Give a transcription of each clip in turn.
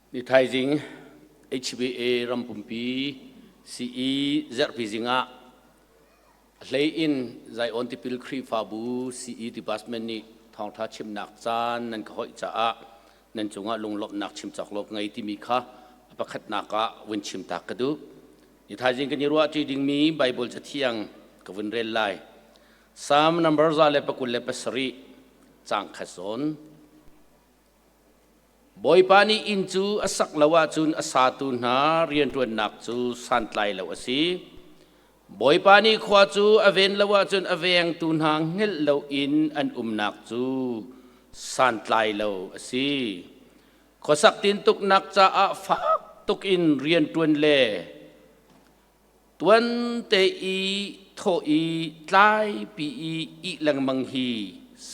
Ni thaizing HBA ram pumpi CE zarhpi zing ah a hlei in Zion Tipil Khrihfabu CE Department nih thawngṭha chimnak caan nan ka hoih caah nan cungah lunglawmhnak chim cawk lo ka ngei timi kha a pakhatnak ah vun chim ta ka duh. Ni thaizing kan i ruahṭi dingmi Baibal Cathiang ka vun rel lai. Psalm number 127 caang khat zawn. Bawipa nih inn cu a sak lo ahcun a satu hna rianṭuannak cu santlai lo a si. Bawipa nih khua cu a ven lo ahcun a vengtu hna hngelh loin an umnak cu santlai lo a si. Khuasak tintuknak caah fak tukin rianṭuan le Tuante i thawh i tlaipi i ih lengmang hi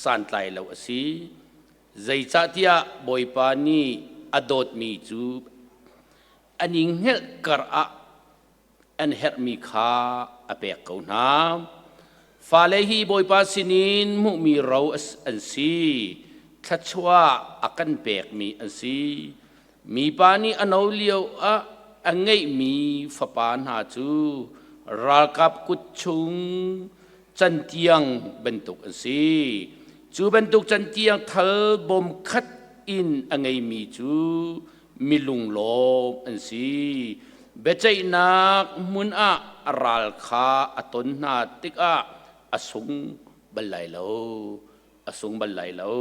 santlai lo a si. Zeicahtiah Bawipa nih a dawtmi cu an i hngelh kar ah an herhmi kha a pek ko hna. Fale hi Bawipa sinin hmuhmi ro an si, thluachuah a kan pekmi an si. Mipa nih a no lio ah a ngeihmi fapa hna cu ralkap kut chung cantiang bantuk an si. Cu bantuk cantiang thal bawm khat in a ngeimi cu milunglawm an si. Biaceihnak hmun ah a ral kha a ton hna tikah a sung bal lai lo. A sung bal lai lo.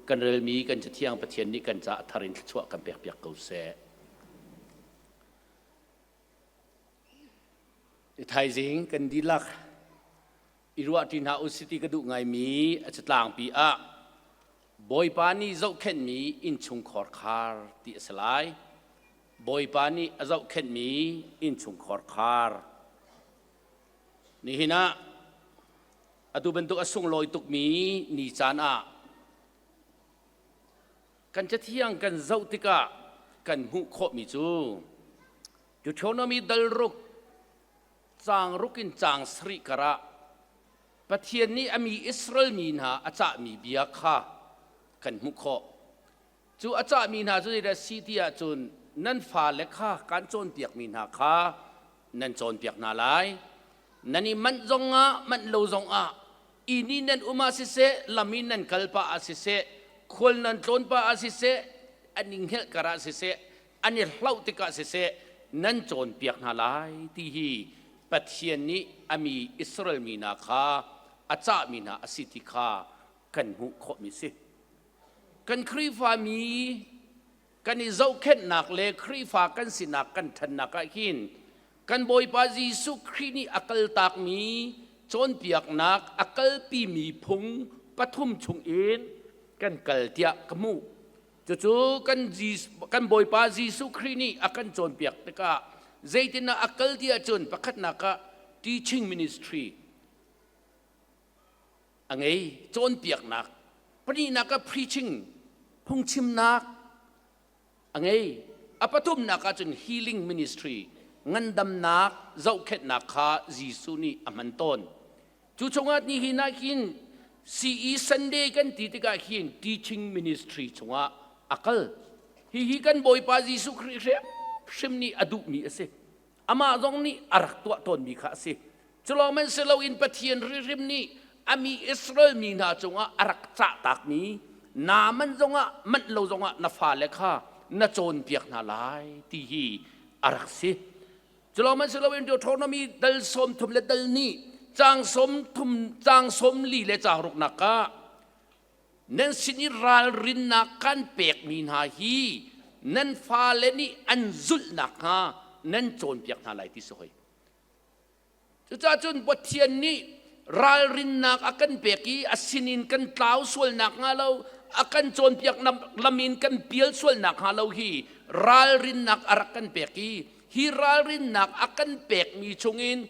Kan relmi kan Cathiang Pathian nih kan caah thar in thluachuah kan pekpiak ko seh. Thaizing kan dihlak i ruahṭi hna usih ti ka duh ngaimi a catlangpi ah Bawipa nih zohkhenhmi innchungkhar khar ti a si lai. Bawipa nih a zohkhenhmi innchungkhar khar. Nihin ah atu bantuk a sunglawi tukmi ni caan ah kan cathiang kan zoh tikah kan hmuh khawhmi cu Deuteronomy dal ruk caang ruk in caang sarih karah Pathian nih a mi Israel mi hna a cahmi bia kha kan hmuh khawh. Cu a cahmi hna cu zeidah si ti ahcun nan fale kha kaan cawnpiakmi hna kha nan cawnpiak hna lai. Nan i manh zongah manh lo zongah inn i nan um ah siseh, lam i nan kal pah ah siseh, khual nan tlawn pah ah siseh, an i hngelh kar ah siseh, an i hlauh tikah siseh nan cawnpiak hna lai ti hi Pathian nih a mi Israel mi hna kha a cahmi hna a si ti kha kan hmuh khawhmi si. Kan Khrihfa mi kan i zohkhenhnak le Khrihfa kan sinak kan ṭhannak ah hin kan Bawipa Jesuh Khrih nih a kaltakmi cawnpiaknak a kalpimi phung pathum chungin kan kal tiah ka hmuh. Cucu kan, kan Bawipa Jesuh Khrih nih a kan cawnpiak tikah zeitindah a kal ti ahcun pakhatnak ah teaching ministry a ngei cawnpiaknak pahnihnak ah preaching phungchimnak a ngei a pathumnak ahcun healing ministry ngandamnak zohkhenhnak kha Jesuh nih a hman tawn Cu chungah nihin ah hin CE Sunday kan ti tikah hin teaching ministry chungah a kal. Hihi kan Bawipa Jesuh Khrih hrimhrim nih a duhmi a si. Amah zong nih a rak tuah tawnmi kha a si. Culawng man si loin Pathian hrimhrim nih a mi Israel mi hna cungah a rak cahtakmi na man zongah manh lo zongah na fale kha na cawnpiak hna lai ti hi a rak si. Culawng si loin Deuteronomy dal sawm thum le dal nih caang sawm thum caang sawm li le caang ruknak ah nan sin i ralrinnak kan pekmi hna hi nan fale nih an zulh nakhnga nan cawnpiak hna lai ti si hoi. Cucaah cun Pathian nih ralrinnak a kan pek i a sinin kan tlau sual nakhnga lo a kan cawnpiak lam in kan pial sual nakhnga lo hi ralrinnak a rak kan pek i hi ralrinnak a kan pekmi chungin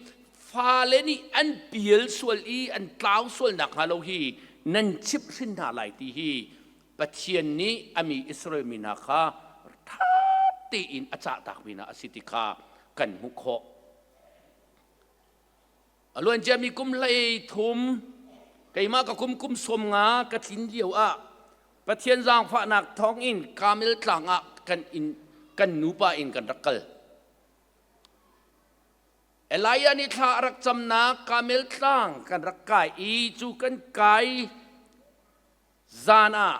fale nih an pial sual i an tlau sual nakhnga lo hi nan chimh hrin hna lai ti hi Pathian nih a mi Israel mi hna kha ṭha tein a cahtakmi hna a si ti kha kan hmuh khawh. A luan ciami kum hlei thum keimah ka kum kum sawm nga ka tlin lio ah Pathian zaangfahnak thawngin Kamel tlang ah kan in. kan nupa in kan rak kal. Elijah nih thla a rak camnak Karmel tlang kan rak kai i cu kan kai zan ah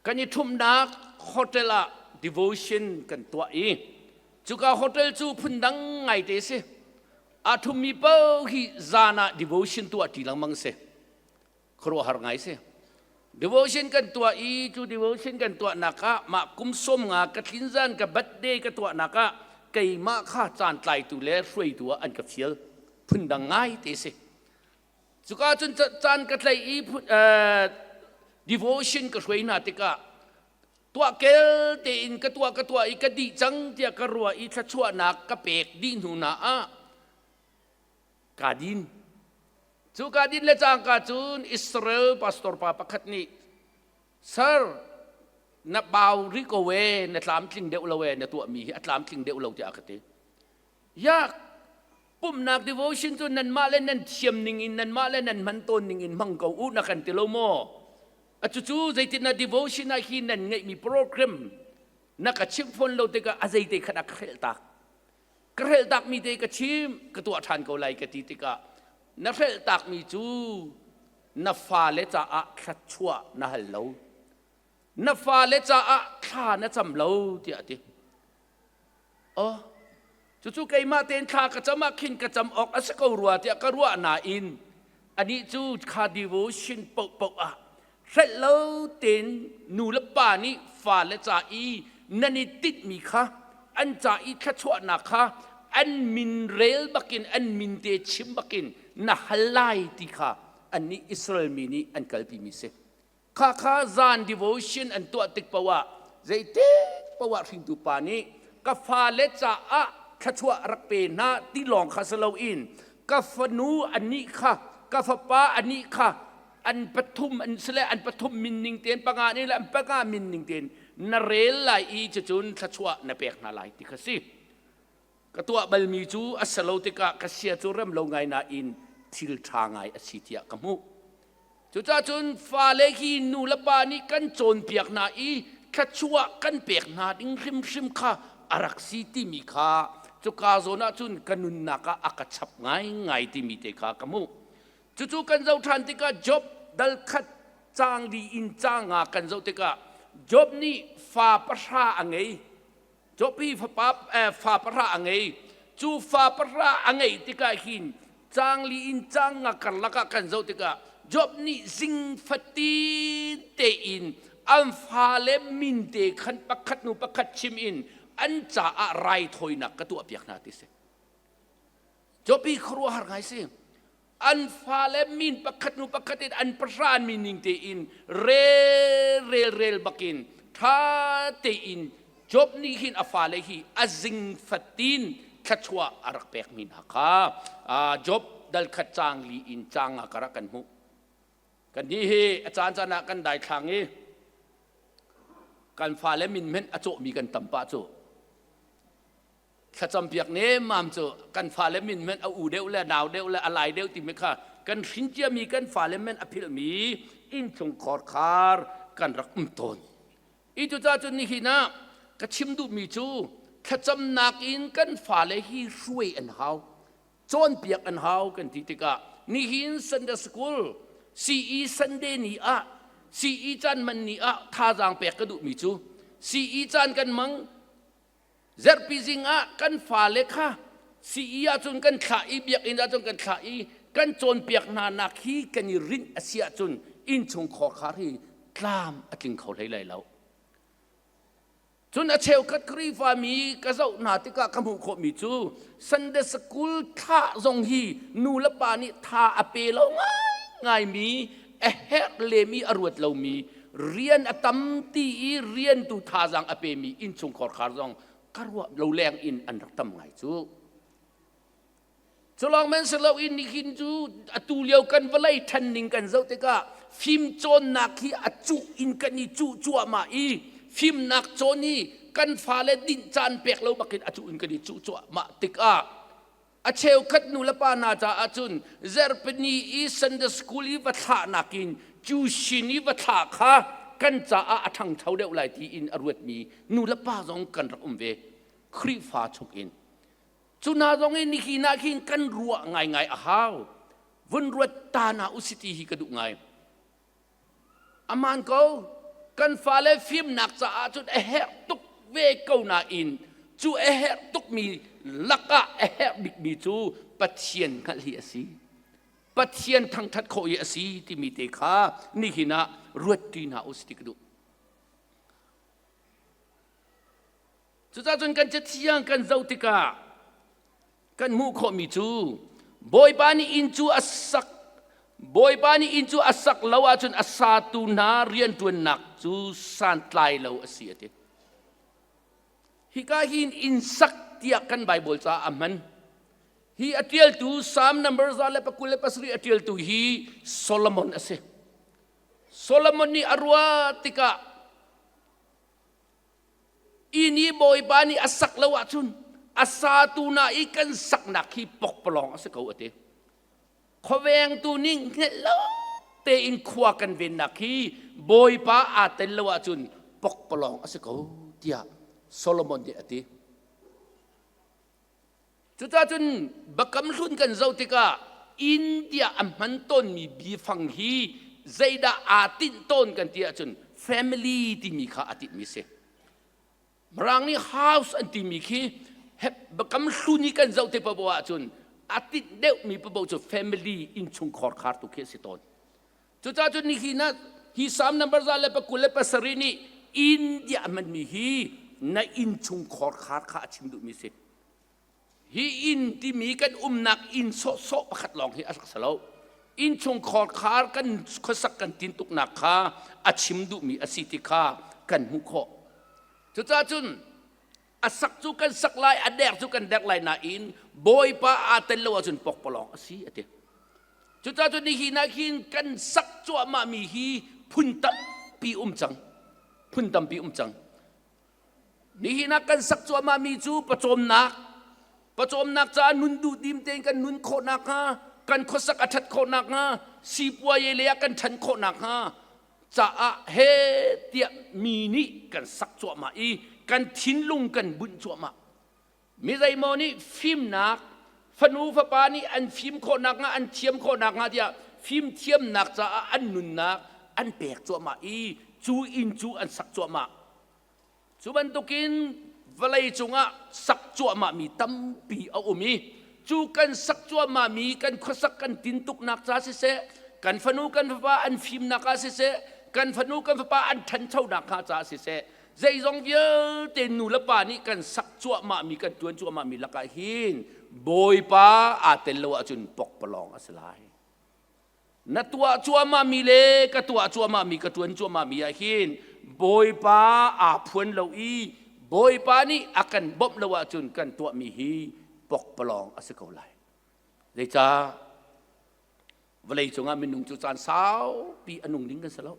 kan i ṭhumhnak hotel ah devotion kan tuah i cuka hotel cu phundang ngaite si. Aa ṭhummi paoh hi zan ah devotion tuah ṭi lengmang si. Khuaruahhar ngai si. Devotion kan tuah i cu devotion kan tuahnak ah mah kum 50 ka tlin zan ka birthday ka tuahnak ah keimah kha caan tlaitu le hruaitu ah an ka fial. Phundang ngai te si. Cuka cun caan ka tlaih i devotion ka hruai hna tikah tuah kel tein ka tuah ka tuah i ka dih cang tiah ka ruah i thluachuahnak ka pek dih hnu hna ah kaa din. Cu kaa din le cangka cun Israel pastor pa pakhat nih Sir, na bau rih ko e, na tlamtling deuh lo e, na tuahmi hi a tlamtling deuh lo tiah a ka ti. Yak, pumhnak devotion cu nanmah le nan thiam ning in nanmah le nan hman tawn ning in hmang ko u na kan ti lo maw? A cucu zeitin na devotion ah hi nan ngeihmi program na ka chimh fawn lo tikah a zeite khat a ka hrelh tak. Ka hrelh takmi te ka chim ka tuah ṭhan ko lai ka ti tikah na hrelh takmi cu na fale caah thluachuah na hal lo. Na fale caah thla na cam lo tiah a ti. Oh, cucu keimah tein thla ka cam ah khin ka cam awk a si ko rua tiah ka ruah nain anih cu kha devotion paohpaoh ah hrelh lo tein nu le pa nih fale ca i nan i tinhmi kha an ca i thluachuahnak kha an min rel bakin an min te chim bakin na hal lai ti kha annih Israel mi nih an kalpimi si. Kha kha zan devotion an tuah tik paoh ah zeitik paoh ah hringtu pa nih ka fale caah thluachuah rak pe hna ti lawng kha si loin ka fanu anih kha ka fapa anih kha an pathum an sile an pathum min ning tein panga nih le an panga min ning tein na rel lai i cucun thluachuah na pek hna lai ti kha si. Ka tuah balmi cu a si lo tikah ka sia cu rem lo ngai nain thil ṭha ngai a si tiah ka hmuh. Cucaah cun fale hi nu le pa nih kan cawnpiak hna i thluachuah kan pek hna ding hrimhrim kha a rak si timi kha cuka zawn ah cun ka nunnak ah a ka chap ngaingai timi te kha ka hmuh. Cucu kan zoh ṭhan tikah Job dal khat caang li in caang nga kan zoh tikah Job nih fa pahra a ngei. Job hi fapa fa pahra a ngei. Cu fa pahra a ngeih tikah hin caang li in caang nga karlak ah kan zoh tikah Job nih zing fatin tein an fale min te khan pakhat hnu pakhat chim in an caah raithawinak ka tuahpiak hna ti si. Job hi khuaruahhar ngai si. An fale min pakhat hnu pakhat in an pahra an min ning tein rel rel rel bakin ṭha tein Job nih hin a fale hi a zing fatin thluachuah a rak pekmi hna kha Job dal khat caang li in caang ah ka rak kan hmuh. Kan nih hi a caan caan ah kan daithlang i kan fale min hmenh a cawhmi kan tam pah cu. Thlacam piak nemmam cu kan fale min hmenh a u deuh le nau deuh le a lai deuh timi kha kan hrin ciami kan fale hmenh a philhmi innchung khorkhar kan rak um tawn. I cucaah cun nihin ah ka chim duhmi cu thlacamnak in kan fale hi hruai an hau, cawnpiak an hau kan ti tikah nihin Sunday School CE Sunday ni ah CE caan man ni ah thazaang pek ka duhmi cu CE caan kan mang Zarhpi zing ah kan fale kha sii ahcun kan thlah i biakinn ahcun kan thlah i kan cawnpiak hna nak hi kan i rinh a si ahcun innchung khorkhar hi tlam a tling kho hlei lai lo. Cun a cheukhat Khrihfa mi ka zoh hna tikah ka hmuh khawhmi cu Sunday school thlah zong hi nu le pa nih tha a pe lo ngaingaimi a herh lem i a ruat lomi rian a tam ti i rian tu thazaang a pemi innchungkhar khar zong ka ruah lo leng in an rak tam ngai cu. Culawng men si loin nihin cu atu lio kan vawlei ṭhan ning kan zoh tikah fimcawnnak hi a cuh in kan i cuh cuahmah i fimnak cawn hi kan fale dinh caan pek lo bakin a cuh in kan i cuh cuahmah tikah A cheukhat nu le pa hna caah cun zarhpini i Sunday school i va thlah nakin cu sin i va thlah kha kan caah a ṭhangcho deuh lai tiin a ruatmi nu le pa zong kan rak um ve Khrihfa chung in. Cu hna zong in nihin ah khin kan ruah ngaingai a hau. Vun ruat ta hna usih ti hi ka duh ngai. Aman ko, kan fale fimnak caah cun a herh tuk ve ko nain cu a herh tukmi lakah a herh bikmi cu Pathian hngalh hi a si. Pathian thangṭhat khawh hi a si timi te kha nihin ah ruat ṭi hna usih ti ka duh. Cucaah cun kan cathiang kan zoh tikah kan hmuh khawhmi cu Bawipa nih inn cu a sak Bawipa nih inn cu a sak lo ahcun a satu hna rianṭuannak cu santlai lo a si a ti. Hika hin inn sak tiah kan Baibal caah a hman. Hi a ṭialtu Psalm number 127 a ṭialtu hi Solomon a si. Solomon nih a ruah tikah Inn i Bawipa nih a sak lo ahcun a satu na i kan saknak hi pokpalawng a si ko a ti. Khuavengtu nih hngelh lo tein khua kan vennak hi Bawipa aa tel lo ahcun pokpalawng a si ko tiah Solomon nih a ti. Cucaah cun Biakam Hlun kan zoh tikah inn tiah a hman tawnmi biafang hi zeidah aa tinh tawn kan ti ahcun family timi kha a tinhmi si. Mirang nih house an timi khi Biakam Hlun i kan zoh te paoh ahcun a tinh deuhmi paoh cu family innchungkhar khar tu khi a si tawn. Cucaah cun nihin ah hi Psalm number 127 nih inn tiah a hmanmi hi na innchungkhar khar kha a chim duhmi si. Hi inn timi kan umnak inn sawhsawh pakhat lawng hi a rak si lo. Innchungkhar khar kan khuasak kan tintuknak kha a chim duhmi a si ti kha kan hmuh khawh. Cucaah cun a sak cu kan sak lai, a dek cu kan dek lai nain Bawipa aa tel lo ahcun pokpalawng a si a ti. Cucaah cun nihin ah khin kan sak cuahmahmi hi phun tampi um cang. Phun tampi um cang. Nihin ah kan sak cuahmahmi cu pawcawmnak, pawcawmnak caah nun duhdim tein kan nun khawh nakhnga, kan khuasak a ṭhat khawh nakhnga, sipuaye lei ah kan ṭhan khawh nakhnga caah he tiah mi nih kan sak cuahmah i kan thinlung kan bunh cuahmah. Mi zeimaw nih fimnak, fanu fapa nih an fim khawh nakhnga, an thiam khawh nakhnga tiah fimthiamnak caah an nunnak an pek cuahmah i cu inn cu an sak cuahmah. Cu bantukin vawlei cungah sak cuahmahmi tampi a um i cu kan sak cuahmahmi kan khuasak kan tintuknak ca siseh, kan fanu kan fapa an fimnak ah siseh, kan fanu kan fapa an ṭhanchonak hnga caah siseh, zeizong vialte nu le pa nih kan sak cuahmahmi kan ṭuan cuahmahmi lakah hin Bawipa aa tel lo ahcun pokpalawng a si lai. Na tuah cuahmahmi le ka tuah cuahmahmi ka ṭuan cuahmahmi ah hin Bawipa aa phuan lo i Bawipa nih a kan bawmh lo ahcun kan tuahmi hi pokpalawng a si ko lai. Zeicah? Vawlei cungah minung cu caan saupi a nung ding kan si lo.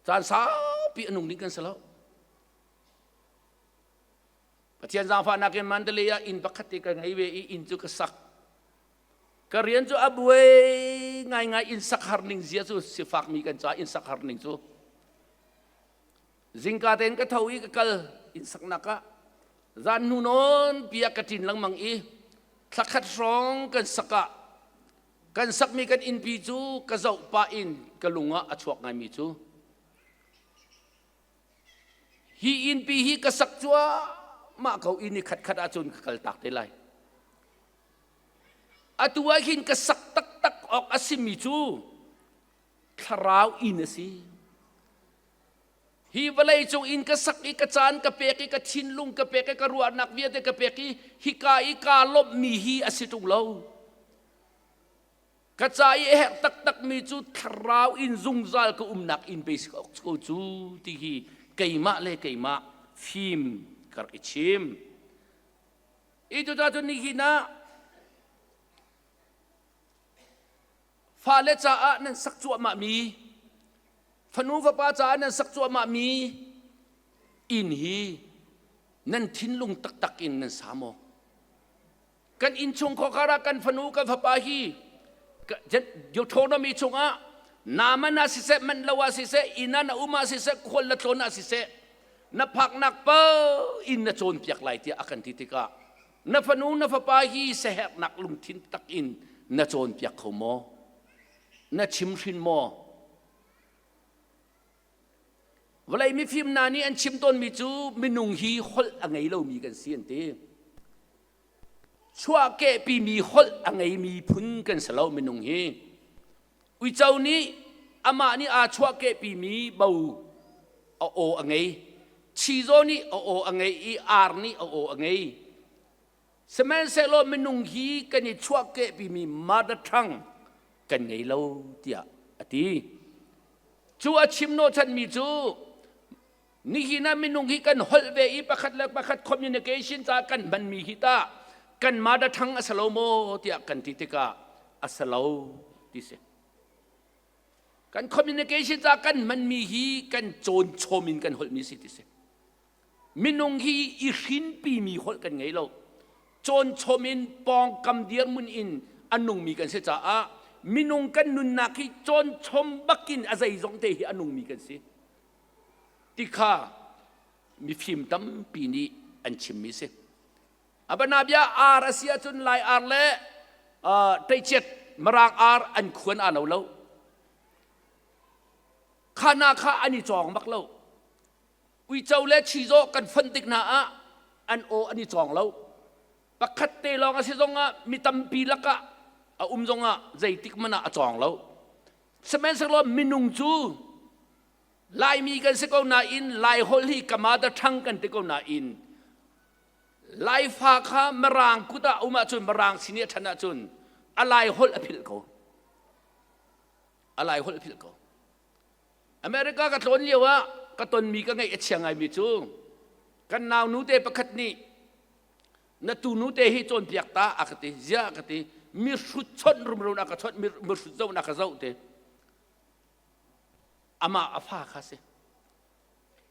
Caan saupi a nung ding kan si lo. Pathian zaangfahnak in Mandalay ah inn pakhat te ka ngei ve i inn cu ka sak. Ka rian cu a buai ngaingai inn sak har ning zia cu sifakmi kan ca inn sak har ning cu. Zingka tein ka tho i ka kal inn saknak ah zan hnu nawn pia ka ṭin lengmang i thlakhat hrawng kan sak ah Kan sakmi kan innpi cu ka zoh pah in ka lung ah a chuak ngaimi cu hi innpi hi ka sak cuahmah ko i ni khatkhat ahcun ka kaltak te lai. Atu ah hin ka sak taktak awk a simi cu thlarau inn a si. Hi vawlei cung inn ka sak i ka caan ka pek i ka thinlung ka pek i ka ruahnak vialte ka pek i hika i kaa lawmhmi hi a si ṭung lo. Ka ca i a herh taktakmi cu thlarau in zungzal ka umnak inn pei si ko cu ti hi keimah le keimah fim ka rak i chim. I cucaah cun nihin ah fale caah nan sak cuahmahmi fanu fapa caah nan sak cuahmahmi inn hi nan thinlung taktak in nan sa maw? Kan innchungkhar ah kan fanu kan fapa hi Deuteronomy chungah. Naman ah siseh, manh lo ah siseh, inn ah na um ah siseh, khual na tlawn ah siseh, na phaknak paoh in na cawnpiak lai tiah a kan ti tikah na fanu na fapa hi siaherhnak lungthin tak in na cawnpiak kho maw? Na chimhrin maw? Vawlei mifim hna nih an chim tawnmi cu minung hi holh a ngei lomi kan si an ti. Chuahkehpimi holh a ngeimi phun kan si lo minung hi. Uico nih amah nih aa chuahkehpimi bo a aw a ngei. Chizaw nih a aw a ngei i ar nih a aw a ngei. Sihmanhsehlaw minung hi kan i chuahkehpimi mother tongue kan ngei lo tiah a ti. Cu a chim hnawhchanmi cu nihin ah minung hi kan holh ve i pakhat le pakhat communication ca kan hmanmi hi tah kan mother tongue a si lo maw tiah kan ti tikah a si lo ti si. Kan communication ca kan hmanmi hi kan cawn chom in kan holhmi si ti si. Minung hi i hrinpimi holh kan ngei lo. Cawnchom in pawngkam dirhmun in a nungmi kan si caah minung kan nunnak hi cawnchom bakin a zeizong te hi a nungmi kan si. Ti kha mifim tampi nih an chimmi si. Abana bia ar a si ahcun Lai ar le teichiat Mirang ar an khuan aa lo lo. Khana kha an i cawng bak lo. Uico le chizawh kan fonh tik hna ah an aw an i cawng lo. Pakhat te lawng a si zongah mi tampi lakah a um zongah zeitik hmanh ah a cawng lo. Sihmanhsehlaw minung cu Laimi kan si ko nain Laiholh hi ka mother tongue kan ti ko nain Laifa kha Mirang kut ah um ahcun Mirang sin i a ṭhan ahcun a Laiholh a philh ko. A Laiholh a philh ko. America ka tlawn lio ah ka tonmi ka ngaih a chia ngaimi cu kan nau nute pakhat nih na tu nute hi cawnpiak ta a ka ti ziah a ka ti mi hrut chawnh rumro na ka chawnh mi hrut zoh na ka zoh te amah a fa kha si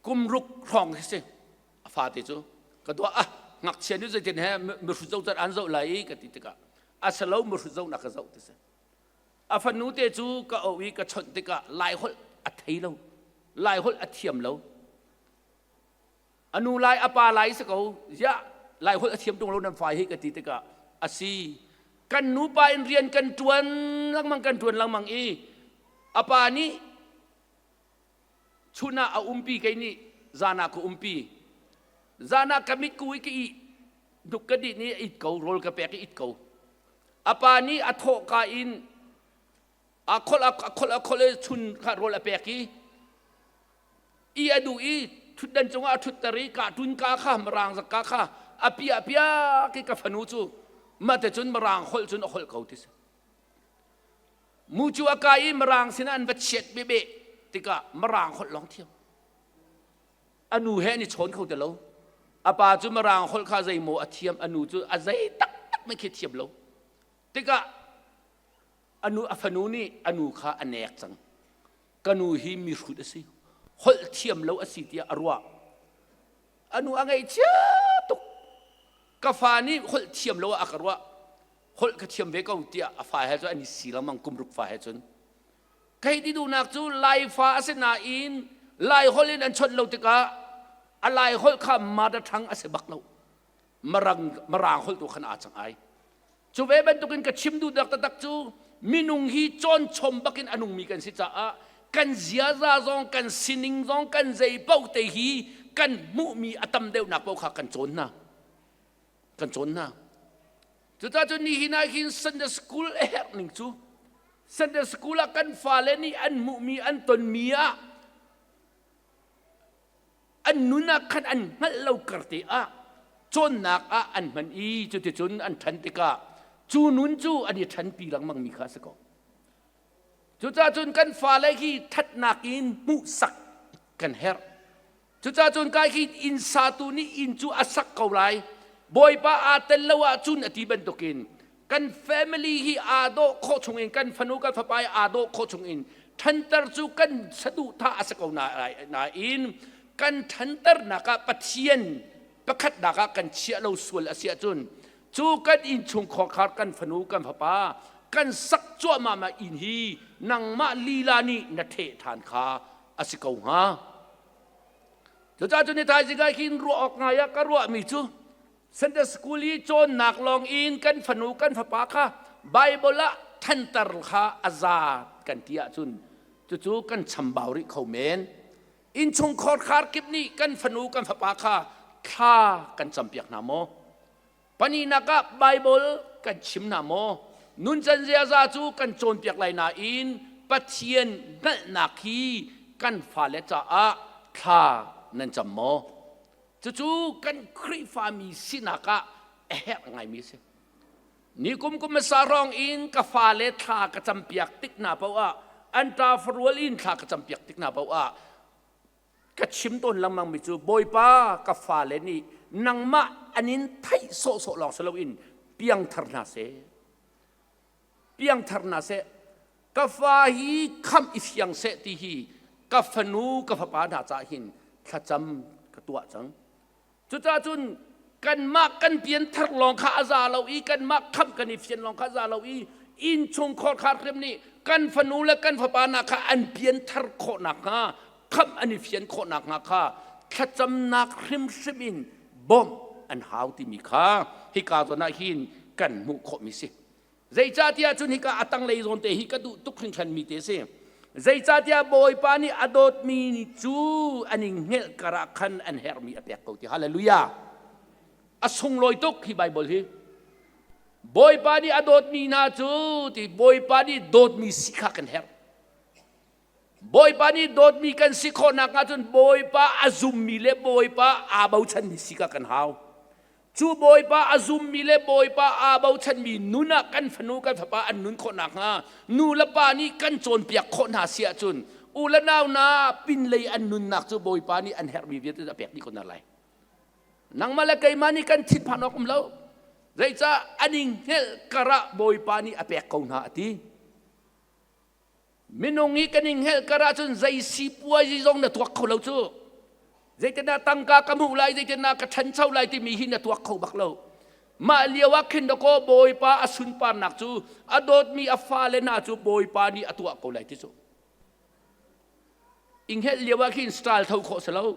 kum ruk hrawng khi si a fa te cu ka dua ah ngakchia nih zeitin he mi hrut zoh cat an zoh lai i ka ti tikah a si lo mi hrut zoh na ka zoh ti si A fanu te cu ka auh i ka chawnh tikah Laiholh a thei lo. Laiholh a thiam lo. A nu lai a pa lai si ko. Ziah Laiholh a thiam tung lo nan fa hi ka ti tikah a si. Kan nupa in rian kan ṭuan lengmang kan ṭuan lengmang i a pa nih chun ah a umpi kei nih zan ah ka umpi. Zan ah ka mit ku i ka ih duk ka dih nih a it ko rawl ka pek i it ko. A pa nih a thawhka in a kholh a kholh a kholh i chun kha rawl a pek i i a duh i ṭhutdan cungah a ṭhutter i kahtun ka kha mirang zakka kha a piah piak i ka fanu cu mah te cun mirang holh cun a holh ko ti si. Mu cu a kai i mirang sinah an va chiat bebe tikah mirang holh lawng thiam. A nu he an i chawn kho ti lo. A pa cu mirang holh kha zeimaw a thiam, a nu cu a zei taktak mei khi thiam lo. Tikah a nu a fanu nih a nu kha a nek cang. Ka nu hi mihrut a si, holh thiam lo a si tiah a ruah. A nu a ngaihchia tuk. Ka fa nih holh thiam lo ah a ka ruah. Holh ka thiam ve ko tiah a fa he cun an i si lengmang kum ruk fa he cun. Kei ti duhnak cu Laifa a si nain Laiholh in an chawnh lo tikah a Laiholh kha mother tongue a si bak lo. Marang, Mirang holh tu khan aa cang ai. Cu ve bantukin ka chim duhnak taktak cu minung hi cawnchom bakin a nungmi kan si caah kan ziaza zong kan sining zong kan zei paoh te hi kan hmuhmi a tam deuhnak paoh kha kan cawn hna. Kan cawn hna. Cucaah cun nihin ah hin Sunday school a herh ning cu Sunday school ah kan fale nih an hmuhmi an tonmi ah an nun ah khan an hngalh lo kar te ah cawnnak ah an hman i cuticun an ṭhan tikah cu nun cu an i ṭhanpi lengmang mi kha a si ko. Cucaah cun kan fale hi ṭhatnak in hmuhsak kan herh. Cucaah cun kai khi inn satu nih inn cu a sak ko lai. Bawipa aa tel lo ahcun a ti bantukin kan family hi aa dawh khawh chungin kan fanu kan fapa hi aa dawh khawh chungin ṭhanter cu kan saduhthah a si ko nain kan ṭhanternak ah Pathian pakhatnak ah kan chiah lo sual a si ahcun cu kan innchungkhar kan fanu kan fapa. kan sak cuahmah ma inn hi nangmah lila nih na ṭheh ṭhan kha a si ko hnga. Cucaah cun ni thaizing ah hin ruah awk ngai ah ka ruahmi cu Sunday school i cawnnak lawng in kan fanu kan fapa kha Bible ah thantar kha a za kan ti ahcun cucu kan chambau rih kho men. Innchungkhar khar kip nih kan fanu kan fapa kha thla kan campiak hna maw? Pahnihnak ah Bible kan chim hna maw? Nuncan ziaza cu kan cawnpiak lai nain Pathian hngalhnak hi kan fale caah thla nan cam maw? Cucu kan Khrihfami sinak ah a herh ngaimi a si. Ni kum kum hmasa hrawng in ka fale thla ka campiak tik hna paoh ah an ṭa farual in thla ka campiak tik hna paoh ah ka chim tawn lengmang mi cu Bawipa ka fale nih nangmah an in theih sawhsawh lawng si loin piangthar hna seh piangthar hna seh ka fa hi khamh i fiang seh ti hi ka fanu ka fapa hna caah hin thlacam ka tuah cang Cucaah cun kanmah kan pianthar lawng kha a za lo i kanmah khamh kan i fian lawng kha a za lo i innchungkhar kharhrim nih kan fanu le kan fapa hna kha an pianthar khawh nakhnga khamh an i fian khawh nakhnga kha thlacamnak hrimhrim in bawmh an hau timi kha hika zawn ah hin kan hmuh khawhmi si. Zeicahtiah cun hika a tanglei zawn te hi ka duh tuk hringhran mi te si. Zeicahtiah Bawipa nih a dawtmi cu an i hngelh karah khan an herhmi a pek ko ti. Hallelujah. A sunglawi tuk hi Bible hi. Bawipa nih a dawtmi hna cu ti Bawipa nih dawtmi si kha kan herh. Bawipa nih dawtmi kan si khawh nakhnga cun Bawipa a zummi le Bawipa aa bochanmi si kha kan hau. Cu Bawipa a zummi le Bawipa aa bochanmi nun ah kan fanu kan fapa an nun khawh nakhnga nu le pa nih kan cawnpiak khawh hna si ahcun u le nau na pinlei an nunnak cu Bawipa nih an herhmi vialte a pek dih ko hna lai. Nangmah le keimah nih kan thinphan awk um lo. Zeicah an i hngelh karah Bawipa nih a pek ko hna a ti. Minung i kan i hngelh kar ahcun zei sipuazi zong na tuak kho lo cu. Zeitindah tangka ka hmuh lai, zeitindah ka ṭhancho lai timi hi na tuak kho bak lo. Mah lio ah khin dakaw Bawipa a sunparnak cu a dawtmi a fale hna cu Bawipa nih a tuah ko lai ti cu. I hngelh lio ah khin style tho khawh si lo.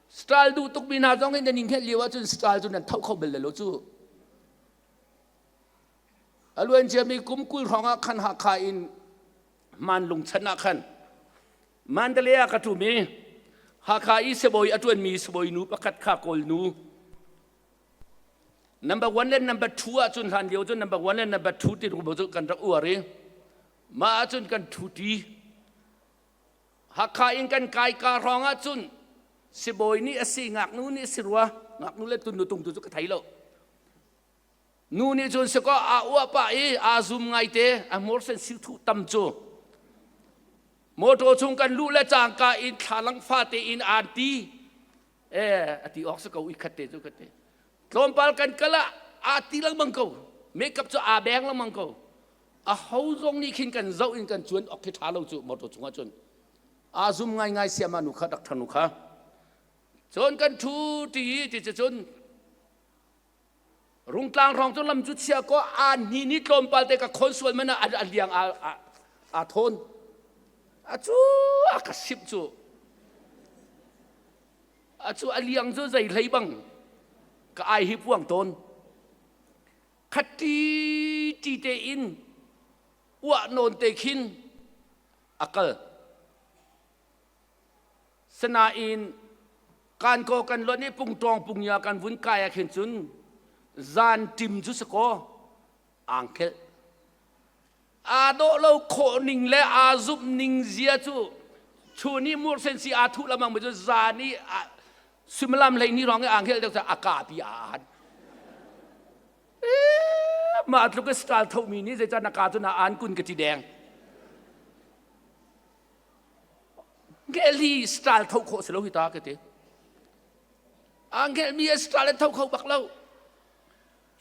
Style duh tukmi hna zong in nan i hngelh lio ahcun style cu nan tho kho bal lo cu. A luanciami kum 20 hrawng ah khan Hakha in Manlung chan ah khan Mandalay ah ka ṭum i Hakha i sibawi a ṭuanmi sibawi nu pakhat kha Kawl nu number one le number two ah cun hlan lio cun number one le number two ti rumo cu kan rak uar i mah ahcun kan ṭhuṭi Hakha in kan kai ka hrawng ah cun sibawi nih a si ngaknu nih a si rua ngaknu le tunnu tungtu cu ka thei lo Nu nih cun sikaw aa uah pah i aa zum ngaite a hmur sen siu thuh tam cu motor chung kan luh le cangka in thlalang fate in aan ti eh a ti awk si ko i khat te cu khat te tlawmpal kan kal ah aa ti lengmang ko makeup cu aa beng lengmang ko a ho zong nih khin kan zoh in kan cuan ok khi ṭha lo cu motor chungah cun aa zum ngaingai siama nu kha doctor nu kha cun kan ṭhu ti ti cun Rungtlang hrawng cu lam cu chia kaw aa hni ni tlawmpal te ka khawn sual man ah a liang aa thawn. A cu a ka simh cu. A cu a liang cu zei hlei bang ka ai hi puang tawn. Khat ti ti te in uah nawn te khin a kal. Sinain kan ko kan luan i pungtawng pungya kan vun kai ah khin cun zan ṭim cu si kaw angkel aa dawh lo khawh ning le aa zumh ning zia cu chun i mursen si aa thuh lamang mi cu zan i suimilam hlei ni rong i angkel deuh a kapi aa an mah tluk i style thomi nih zeicah na ka cu na an kun ka ti deng Ngelhi style tho khawh si lo hi ta ka ti. Angel mi style tho kho bak lo.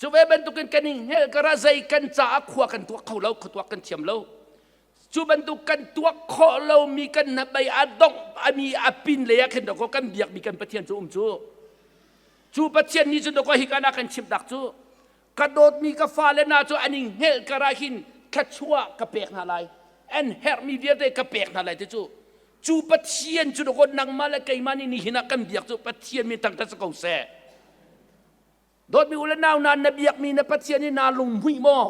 Cu ve bantukin kan i hngelh kara zei kan caah khua kan tuak kho lo, khua tuak kan thiam lo. Cu bantuk kan tuak khawh lomi kan hnabei a dongh ami a pin lei ah khin dawkaw kan biakmi kan Pathian cu um cu. Cu Pathian nih cun dawkaw hi kana kan chimh tak cu. Ka dawtmi ka fale hna cu an i hngelh kar ah hin thluachuah ka pek hna lai. An herhmi vialte ka pek hna lai ti cu. Cu Pathian cu dawkaw nangmah le keimah nih nihin ah kan biak cu Pathian min thangṭhat si ko seh. Dawtmi u le nau hna na biakmi na Pathian hi naa lunghmuih maw?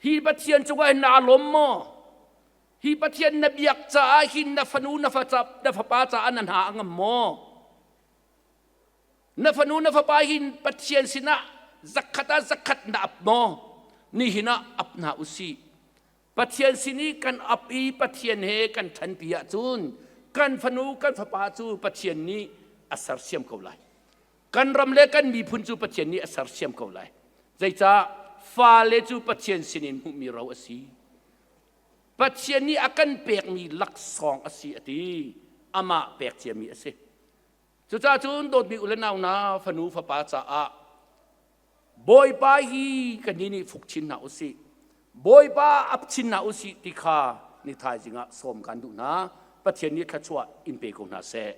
Hi Pathian cungah hin naa lawm maw? Hi Pathian na biak caah hin na fanu na fapa caah na hna a ngam maw? Na fanu na fapa hin Pathian sinah zakhat ah zakhat na ap maw? Nihin ah ap hna usih. Pathian sin i kan ap i Pathian he kan ṭhanpi ahcun kan fanu kan fapa cu Pathian nih a sersiam ko lai. Kan ram le kan miphun cu Pathian nih a sersiam ko lai. Zeicah fale cu Pathian sinin hmuhmi ro a si. Pathian nih a kan pekmi laksawng a si a ti. Amah pek ciami a si. Cucaah cun dawtmi u le nau hna fanu fapa caah Bawipa hi kannih nih fuk chin hna usih. Bawipa ap chin hna usih ti kha ni thaizing ah sawm kan duh hna. Pathian nih thluachuah in pe ko hna seh.